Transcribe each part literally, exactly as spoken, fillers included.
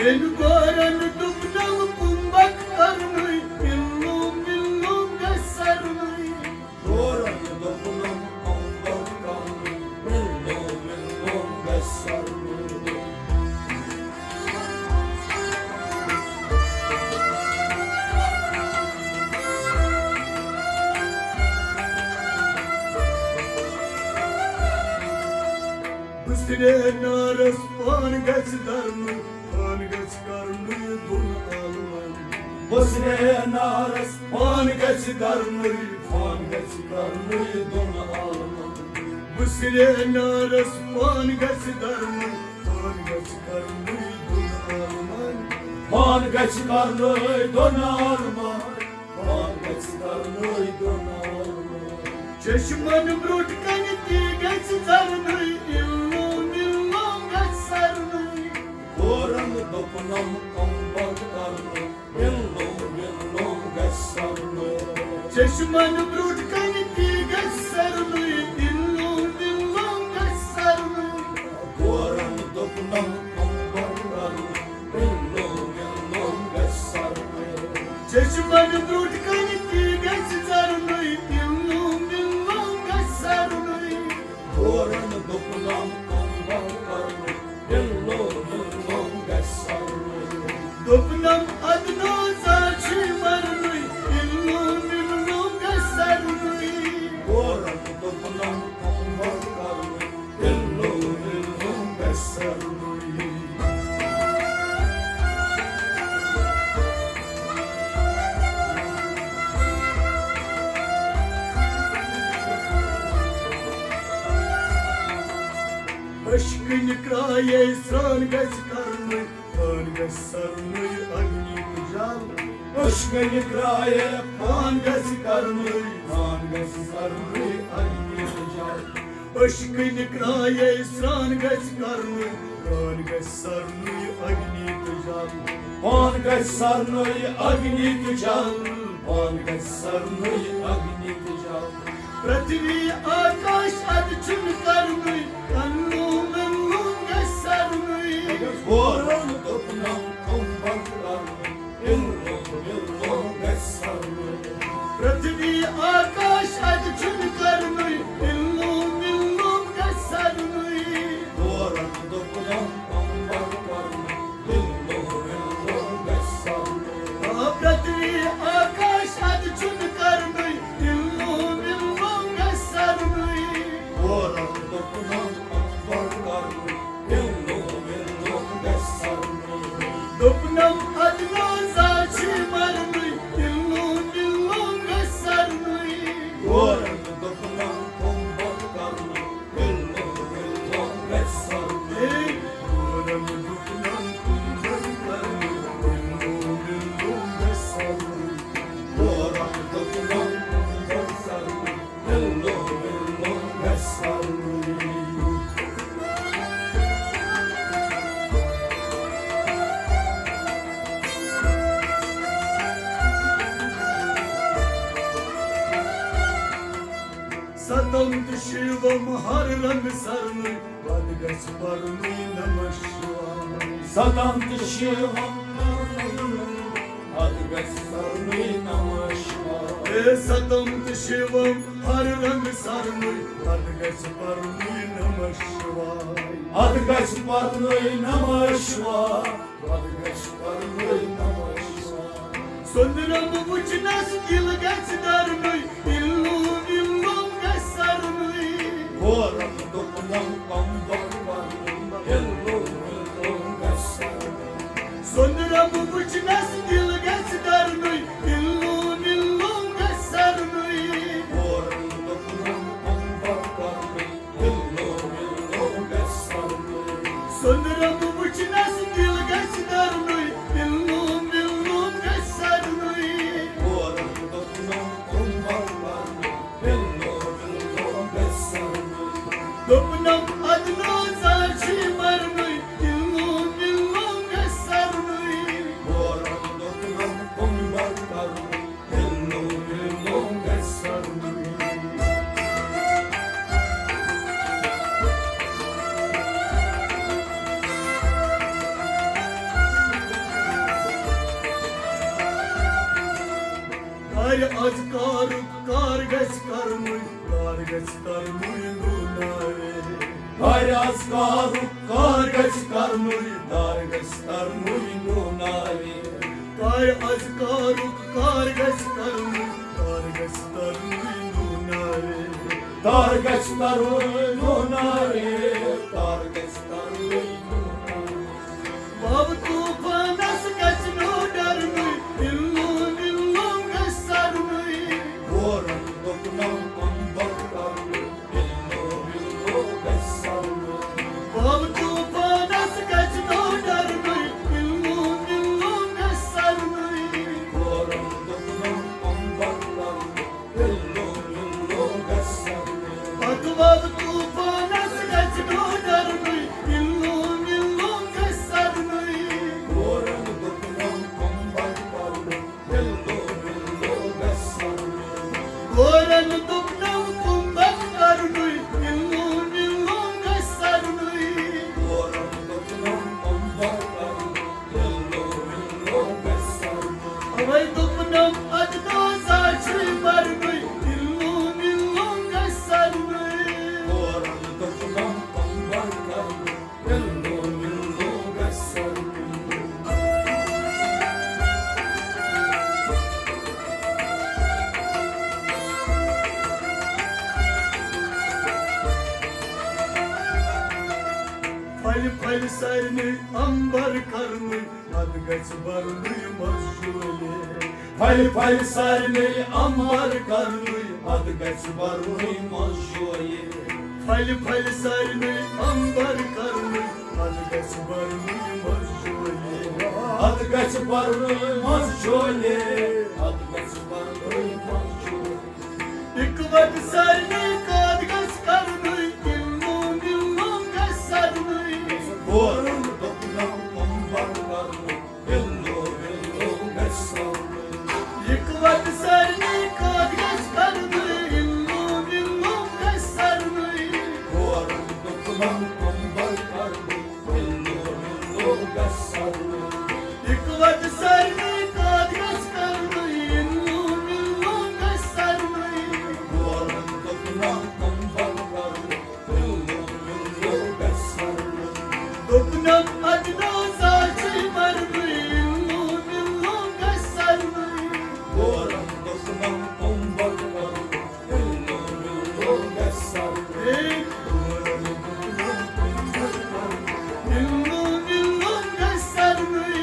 تٔمۍ گورن دوٚپنم، کُمبک کرنُے، اِلوم اِلوم گژھِ سرنُے۔ گورن دوٚپنم، کُمبک کرنُے، اِلوم اِلوم گژھِ سرنُے۔ بہٕ سرینارس پان گژھِ درنُے، پان گژھِ کرنُے دۄن عالمن۔ بہٕ سرینارس پان گژھِ درنُے، پان گژھِ کرنُے دۄن عالمن۔ بہٕ سرینارس پان گژھِ درنُے، پان گژھِ کرنُے دۄن عالمن۔ پان گژھِ کرنُے دۄن عالمن۔ پان گژھِ کرنُے دۄن عالمن۔ چشمن برٛونٛٹھ کنہِ تہِ گژھِ ژرنُے، اِلوم اِلوم گژھِ سرنُے۔ گورن دوٚپنم، کُمبک کرنُے، اِلوم اِلوم گژھِ سرنُے۔ چشمن برٛونٛٹھ کنہِ تہِ گژھِ سرنُے، اِلوم اِلوم گژھِ سرنُے۔ گورن دوٚپنم، کُمبک کرنُے، اِلوم اِلوم گژھِ سرنُے۔ چشمن برٛونٛٹھ کنہِ تہِ گژھِ ژرنُے، اِلوم اِلوم گژھِ سرنُے۔ گورن دوٚپنم، کُمبک کرنُے، اِلوم اِلوم گژھِ سرنُے۔ دوٚپنم، ادنازا چھُے مرنُے، اِلوم اِلوم گژھِ سرنُے۔ گورن دوٚپنم، کُمبک کرنُے، اِلوم اِلوم گژھِ سرنُے۔ اشکنہِ کرایے سرٛان گژھِ کرنُے، پان گژھِ سرنُے اگنی تہٕ جل۔ اشکنہِ کرایے پان گژھِ کرنُے، پان گژھِ سرنُے اگنی تہٕ جل۔ اشکنہِ کرایے سرٛان گژھِ کرنُے، پان گژھِ سرنُے اگنی تہٕ جل۔ پان گژھِ سرنُے اگنی تہٕ جل، پان گژھِ سرنُے اگنی تہٕ جل۔ پرتھوی آکاش ادٕ چھُنہٕ کرنُے، اِلوم اِلوم گژھِ سرنُے۔ گورن دوٚپنم، کُمبک کرنُے، اِلوم اِلوم گژھِ سرنُے۔ پرتھوی آکاش ادٕ چھُنہٕ کرنُے، اِلوم اِلوم گژھِ سرنُے۔ گورن دوٚپنم، کُمبک کرنُے، اِلوم اِلوم گژھِ سرنُے۔ آ، پرتھوی آکاش ادٕ چھُنہٕ کرنُے، اِلوم اِلوم گژھِ سرنُے۔ گورن دوٚپنم، کُمبک کرنُے، اِلوم اِلوم گژھِ سرنُے۔ دوٚپنم، ادنازا چھُے مرنُے، اِلوم اِلوم گژھِ سرنُے۔ گورن دوٚپنم، کُمبک کرنُے، اِلوم اِلوم گژھِ سرنُے۔ گورن دوٚپنم، کُمبک کرنُے، اِلوم اِلوم گژھِ سرنُے۔ گورن دوٚپنم، کُمبک کرنُے، اِلوم اِلوم گژھِ سرنُے۔ ستم تہٕ شیوم ہر رنگ سرنُے، پتہٕ گژھِ پرنُے نمہ شِوایہ۔ ستم تہٕ شیوم ہر رنگ، پتہٕ گژھِ پرنُے نمہ شِوایہ۔ اے ستم تہٕ شیوم ہر رنگ سرنُے، پتہٕ گژھِ پرنُے نمہ شِوایہ۔ پتہٕ گژھِ پرنُے نمہ شِوایہ، پتہٕ گژھِ پرنُے نمہ شِوایہ۔ سۄندرم وٕچھنس دِل گژھِ درنُے، اِلوم اِلوم گژھِ سرنُے۔ گورن دوٚپنم، کُمبک کرنُے، اِلوم اِلوم گژھِ سرنُے۔ سۄندرم وٕچھنس دِل گژھِ درنُے، اِلوم اِلوم گژھِ سرنُے۔ گورن دوٚپنم، کُمبک کرنُے، اِلوم اِلوم گژھِ سرنُے۔ سۄندرم وٕچھنس دِل گژھِ درنُے، اِلوم اِلوم گژھِ سرنُے۔ گورن دوٚپنم، کُمبک کرنُے، اِلوم اِلوم گژھِ سرنُے۔ دوٚپنم، ادنازا چھُے مرنُے، اِلوم اِلوم گژھِ سرنُے۔ گورن دوٚپنم، کُمبک کرنُے، اِلوم اِلوم گژھِ سرنُے۔ از کارُک کار گژھِ کرنُے، کار گژھِ کرنُے نوٗناوے۔ کارِ از کارُک کار گژھِ کرنُے، کار گژھِ کرنُے نوٗناوے۔ کارِ از کارُک کار گژھِ کرنُے، کار گژھِ کرنُے نوٗناوے۔ کار گژھِ کرنُے نوٗناوے، کار گژھِ کرنُے نوٗناوے۔ باب طوفانس گژھِ نہٕ ڈرنُے، اِلو مِلو گژھِ سرنُے۔ بورن دوٚپنم امبر کرنُے، اِلو مِلو گژھِ سرنُے۔ باب طوفانس گژھِ نہٕ ڈرنُے، اِلو مِلو گژھِ سرنُے۔ بورن دوٚپنم امبر کرنُے، اِلو مِلو گژھِ سرنُے۔ پتہٕ وَب طوفانس گژھِ نہٕ ڈرنُے، اِلو مِلو گژھِ سرنُے۔ بورن دوٚپنم امبر کرنُے، اِلو مِلو گژھِ سرنُے۔ بورن دوٚپنم امبر کرنُے، اِلو مِلو گژھِ سرنُے۔ بورن دوٚپنم امبر کرنُے، اِلو مِلو گژھِ سرنُے۔ اوے دوٚپنم ادنو زاچھِ مرنُے، اِلو مِلو گژھِ سرنُے۔ بورن دوٚپنم امبر کرنُے، اِلو مِلو گژھِ سرنُے۔ پھلہِ پھلہِ سارنٕے امبر کرنُے، ادٕ گژھِ برنُے منٛز شویہِ۔ پھلہِ پھلہِ سارنٕے امبر کرنُے، ادٕ گژھِ برنُے منٛز شویہِ۔ پھلہِ پھلہِ سارنٕے امبر کرنُے، ادٕ گژھِ برنُے منٛز شویہِ۔ ادٕ گژھِ برنُے منٛز شویہِ، ادٕ گژھِ برنُے منٛز شویہِ۔ اِکوٹ سارنٕے کاد گژھِ کرنُے، اِلو مِلو گژھِ سرنُے۔ بورن دوٚپنم امبر کرنُے، اِلو مِلو گژھِ سرنُے۔ اِکوٹ سارنٕے کاد گژھِ کرنُے، اِلو مِلو گژھِ سرنُے۔ بورن دوٚپنم امبر کرنُے، اِلو مِلو گژھِ سرنُے۔ اِکوٹ سارنٕے کاد گژھِ کرنُے، اِلو مِلو گژھِ سرنُے۔ بورن دوٚپنم امبر کرنُے، اِلو مِلو گژھِ سرنُے۔ دوٚپنم ادنو زاچھِ مرنُے، اِلو مِلو گژھِ سرنُے۔ بورن دوٚپنم امبر کرنُے، اِلو مِلو گژھِ سرنُے۔ اِلو مِلو گژھِ سرنُے۔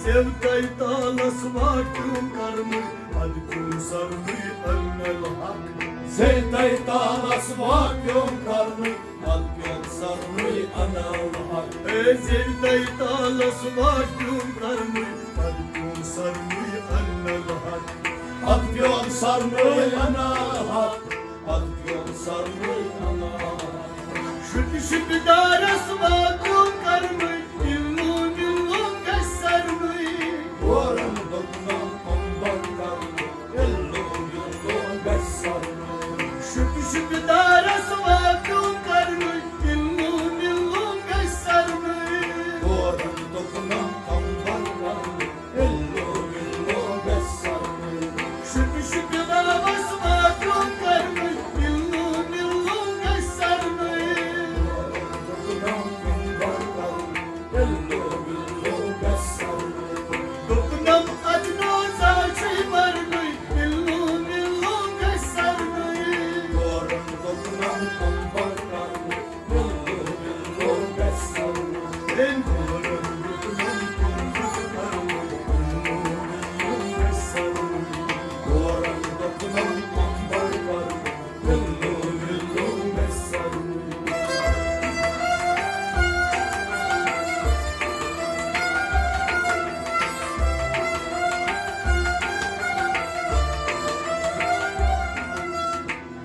زیو تَے تالس واٹیوم کرمٕے، ادٕ پیوم سرنُے انل حق۔ زیو تَے تالس واٹیوم کرمٕے، ادٕ پیوم سرنُے انل حق۔ اے زیو تَے تالس واٹیوم کرمٕے، ادٕ پیوم سرنُے انل حق۔ ادٕ پیوم سرنُے انل حق۔ ادٕ پیوم سرنُے انل حق۔ شُپہِ شُپہِ دارس واٹیوم کرمٕے، اِلو مِلو گژھِ سرنُے۔ بورن دوٚپنم امبر کرنُے، اِلو مِلو گژھِ سرنُے۔ شُپہِ شُپہِ دارس واٹیوم کرنُے، اِلو مِلو گژھِ سرنُے۔ بورن دوٚپنم امبر کرنُے، اِلو مِلو گژھِ سرنُے۔ شُپہِ شُپہِ واوس واٹیوم کرنُے، اِلو مِلو گژھِ سرنُے۔ بورن دوٚپنم امبر کرنُے، اِلو مِلو گژھِ سرنُے۔ دوٚپنم ادنو زاچھِ مرنُے، اِلو مِلو گژھِ سرنُے۔ بورن دوٚپنم امبر کرنُے، اِلو مِلو گژھِ سرنُے۔ اے بورن دوٚپنم امبر کرنُے، اِلو مِلو گژھِ سرنُے۔ بورن دوٚپنم امبر کرنُے،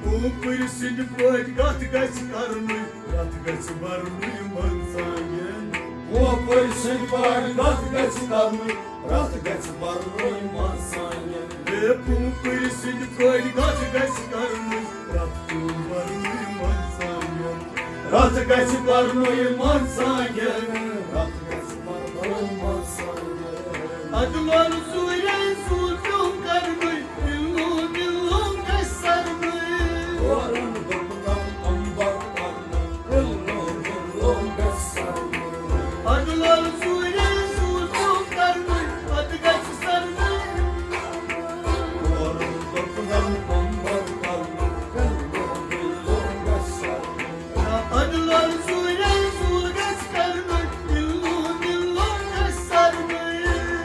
کوپٕرۍ سٕنٛدۍ پٲٹھۍ کتھ گژھِ کرنُے، کتھ گژھِ برنُے منٛزانگن۔ کوپٕرۍ سٕنٛدۍ پٲٹھۍ کتھ گژھِ کرنُے، رَتھ گژھِ پَرنُے مَرژٕوانٛگَن۔ بے پوٗپٕرۍ سٕنٛدۍ پٲٹھۍ گژھ گژھِ کَرنُے، رَتھ پیوٚو پَرنُے مَرژٕوانٛگَن۔ رَتھ گژھِ پَرنُے مَرژٕوانٛگَن۔ رَتھ گژھِ پَرنُے مَرژٕوانٛگَن۔ اَدٕ لولہٕ ژوٗرے ژوٗر پیوٚو کَرنُے، اِلوم اِلوم گژھِ سَرنُے۔ کورَن دوٚپنَم اَمبَر کَرنُے، اِلوم اِلوم گژھِ سَرنُے۔ اَدٕ لولہٕ ژوٗرے ژوٗر پیوٚو کَرنُے، اَدٕ گژھِ سَرنُے۔ کورَن دوٚپنَم اَمبَر کَرنُے، اِلوم اِلوم گژھِ سَرنُے۔ اَدٕ لولہٕ ژوٗرے ژوٗر گژھِ کَرنُے، اِلوم اِلوم گژھِ سَرنُے۔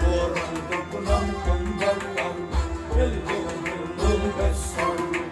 کورَن دوٚپنَم اَمبَر کَرنُے، اِلوم اِلوم گژھِ سَرنُے۔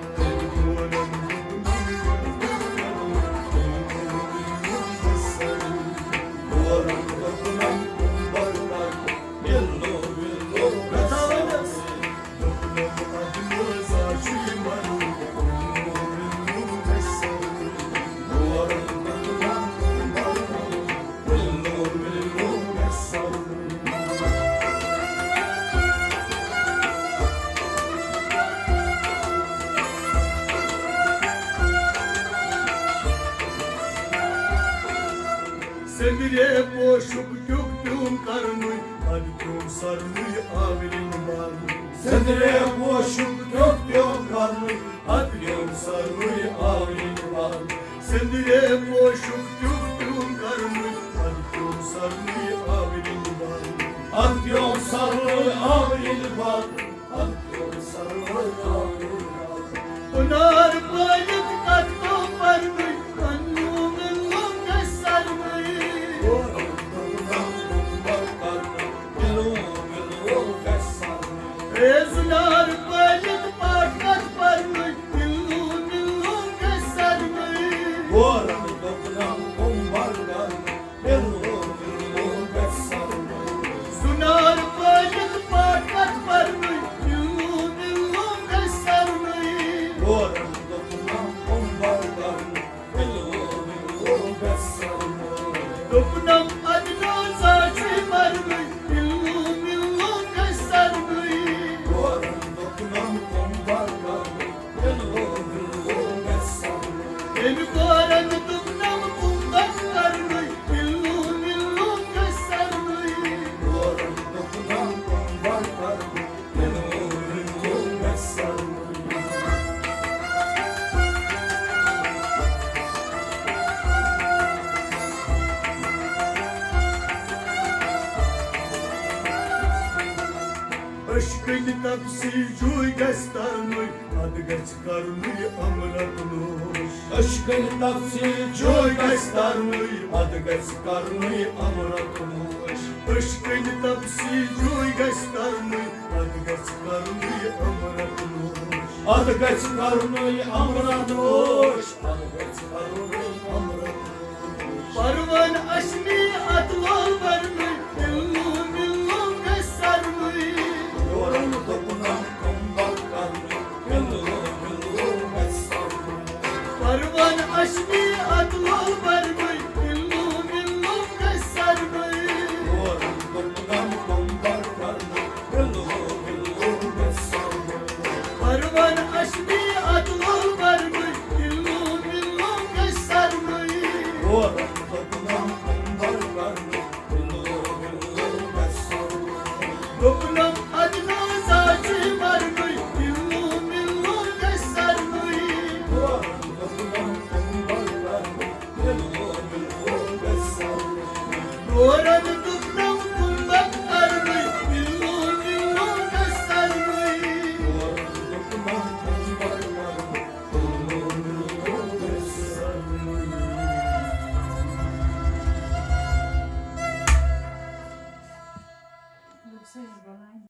سندرے پوشک ٹیوٚک پیوٚم کرنُے، ادٕ پیوٚم سرنُے آورِنۍ ونُن۔ سندرے پوشک ٹیوٚک پیوٚم کرنُے، ادٕ پیوٚم سرنُے آورِنۍ ونُن۔ سندرے پوشک ٹیوٚک پیوٚم کرنُے، ادٕ پیوٚم سرنُے آورِنۍ ونُن۔ ادٕ پیوٚم سرنُے آورِنۍ ونُن۔ ہُنار پٲلِتھ کتھ گوٚو پرنُے، پنُن لوٚنٛگ گژھِ سرنُے۔ اے زُنار پٲلِتھ پاٹھ کتھ پرنُے، پنُن لوٚنٛگ گژھِ سرنُے۔ سُنار پٲلِتھ پاکت پرنُے، علوم علوم گژھِ سرنُے۔ گورن دوٚپنم، کُم بردن، علوم علوم گژھِ سرنُے۔ دوٚپنم، ادنو زاچھُے مرنُے، علوم علوم گژھِ سرنُے۔ گورن دوٚپنم، کُم بردن، علوم علوم گژھِ سرنُے۔ أمۍ گورن دوٚپنم، کُم بردن کرنُے، علوم علوم گژھِ سرنُے۔ گورن دوٚپنم، کُم بردن کرنُے، علوم علوم گژھِ سرنُے۔ عشقٕنۍ تپسی جوٗے گژھِ ترنُے، ادٕ گژھِ کرنُے امرت نوش۔ عشقٕنۍ تپسی جوٗے گژھِ ترنُے، ادٕ گژھِ کرنُے امرت نوش۔ عشقٕنۍ تپسی جوٗے گژھِ ترنُے، ادٕ گژھِ کرنُے امرت نوش۔ ادٕ گژھِ کرنُے امرت نوش، ادٕ گژھِ کرنُے امرت نوش۔ پروان اشمی اتھ لول برنُے، علوم علوم گژھِ سرنُے۔ گورن دوٚپنم، کُم بردن کرنُے، علوم علوم گژھِ سرنُے۔ پروان اشمی اتھ لول برنُے، علوم علوم گژھِ سرنُے۔ گورن دوٚپنم، کُم بردن کرنُے، علوم علوم گژھِ سرنُے۔ پروان اشمی اتھ لول برنُے، علوم علوم گژھِ سرنُے۔ گورن دوٚپنم، کُم بردن کرنُے، علوم علوم گژھِ سرنُے۔ دوٚپنم، ادنو زاچھُے مرنُے، علوم علوم گژھِ سرنُے۔ گورن دوٚپنم، کُم بردن کرنُے، علوم علوم گژھِ سرنُے۔ گورن